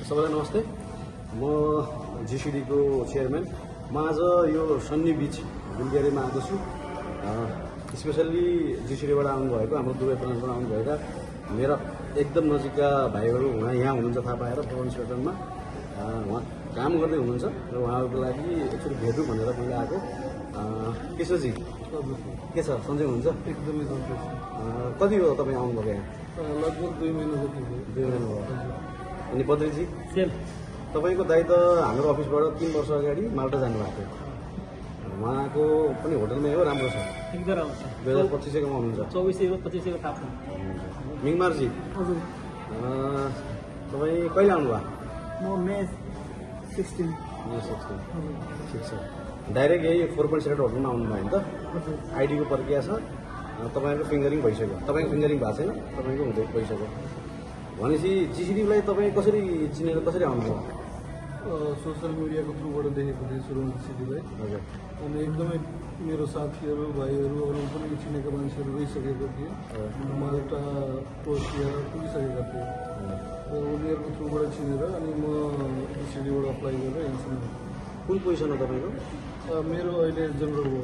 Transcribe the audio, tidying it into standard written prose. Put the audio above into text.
सबैलाई नमस्ते। म जिसिडीको चेयरम्यान। म आज यो सन्नी बीच गुलगेरीमा आएको छु। स्पेसल्ली जिसिडीबाट आउनुभएको हाम्रो दुवै ब्रान्चबाट आउनुभएका मेरा एकदम नजिकका भाइहरू यहाँ हुनुहुन्छ थाहा पाएर प्रोभिन्स पेटनमा उहाँ काम गर्दै हुनुहुन्छ र उहाँहरूको लागि एकचोटि भेटौँ भनेर मैले आएको। किशोरजी के छ, सन्चै हुनुहुन्छ? एकदमै सन्तोष। कति हो तपाईँ आउनुभएको यहाँ? लगभग 2 महिना जति भयो। 2 महिना भयो। अनि बद्रीजी सेम तपाईँको दाइ त हाम्रो अफिसबाट 3 वर्ष अगाडि माल्टा जानुभएको थियो। उहाँको पनि होटलमै हो, राम्रो छ, एकदम राम्रो छ। 2025 कमाउनुहुन्छ। 24 25 थाहा छ। मिङमारजी हजुर, तपाईँ कहिले आउनुभयो? म मे 16। ठिक छ। डाइरेक्ट यही 4.7 होटलमा आउनुभयो नि त? हजुर, आइडीको प्रक्रिया छ, तपाईँको फिङ्गरिङ भइसक्यो। तपाईँको फिङ्गरिङ भएको छैन, तपाईँको हुँदै भइसक्यो भनेपछि जिसिडीलाई तपाईँ कसरी चिनेर कसरी आउनुभयो? सोसियल मिडियाको थ्रुबाट देखेको थिएँ सुरुमा सिटीलाई। हजुर, अनि एकदमै मेरो साथीहरू भाइहरू अरू पनि चिनेका मान्छेहरू रहिसकेको थिए। माल्टा क्रोएसिया पुगिसकेका थिए र उनीहरूको थ्रुबाट चिनेर अनि म जिसिडीबाट अप्लाई गरेर यहाँसम्म। कुन पोजिसन हो तपाईँको? मेरो अहिले जनरल हो।